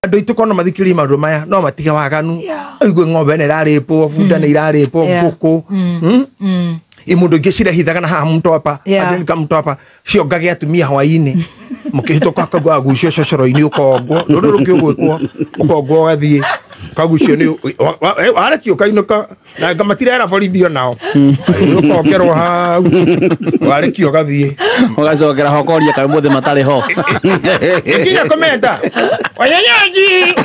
Andũ aitũ kona mathikĩrĩrie maũndũ maya no matige waganu. Ũigue ng'ombe nĩ ĩrarĩpwo, bunda nĩ irarĩpwo, ngũkũ. Imundu ingĩ cirehithaga na haha mtwapa, andũ mtwapa ciongage atumia hwaĩ-inĩ. Mũkĩhĩtũka akauga agucio cocoro-inĩ ũkongwo. Rũrũ rũngĩ ũgwĩkwo ũkongwo ũgathiĩ kagucio nĩ warekio ũkainũka na anga matirera borithi onao. Ũkongerwo hau warekio ũgathiĩ. Ũgacokera ho ũkoria kaĩ ũmũthĩ matarĩ ho. Nginya komenta wanyanyaji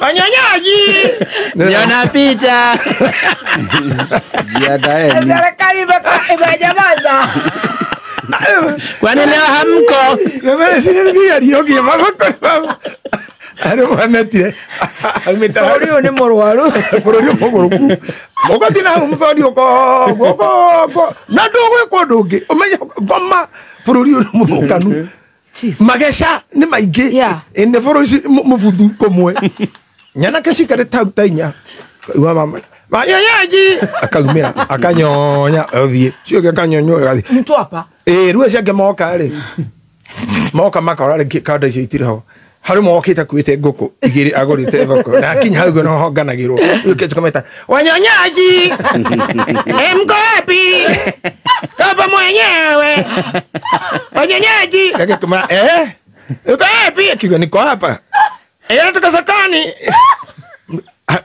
wanyanyaji Niona picha. Jiandaeni. Serikali imenyamaza. Kwani leo hamko? Bũrũri ũyũ nĩ mũrwaru. Bũrũri mũgũrũku. Ũgathiĩ na hau mũthoni ũkongwo ũkongwo na ndũgwĩkwo ũndũ ũngĩ ũmenye ngoma bũrũri ũyũ nĩ mũthũkanu. Mageca nĩ maingĩ. Nĩ bũrũri mũbuthu kũmwe. Nyanake cikarĩte hau ta inya. Igua mama manyanyaji akaumĩra akanyonya athiĩ cio akanyonywo agathiĩ. Mtwapa. Ĩĩ rĩu acio angĩ moka rĩ moka makora rĩngĩ kanda icio itirĩ ho. Harĩ mokĩte akuĩte ngũkũ igĩrĩ agũrĩte thoko na akinya hau no honganagĩrwo. Rĩu kĩanjia kũmeta wanyanyaji mko wapi? Kaba mwenyewe wanyanyaji. Reke kũmera uko wapi? Akiuga niko hapa. Natoka sokoni.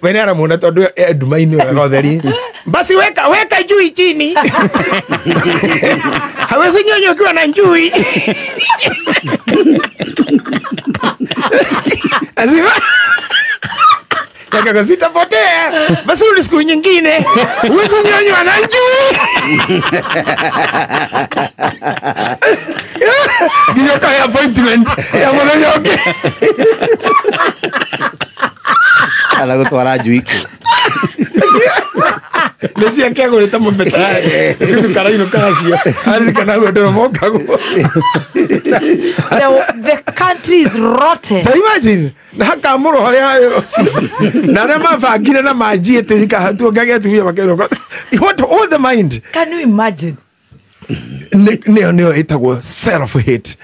Wene aramuona tondu nduma-inĩ wega ũtheri. Basi weka weka njui chini. Hawezi nyonya ukiwa na njui. Azima. Yakaga sitapotea. Basi rudi siku nyingine. Huwezi nyonywa na njui. Nginya ũkahe appointment ya mũthenya ũngĩ. Kana gũtwara njui kũ? Nĩ ciake agũrĩte mũbeta. Karainũka nacio. Aririkana hau andũ mokagwo. The country is rotten. Ta imagine na hakamũrwo harĩa na arĩa mabangire na manjie tĩri tuongage atumia makerwo. What all the mind? Can you imagine? Nĩyo nĩyo ĩtagwo self hate.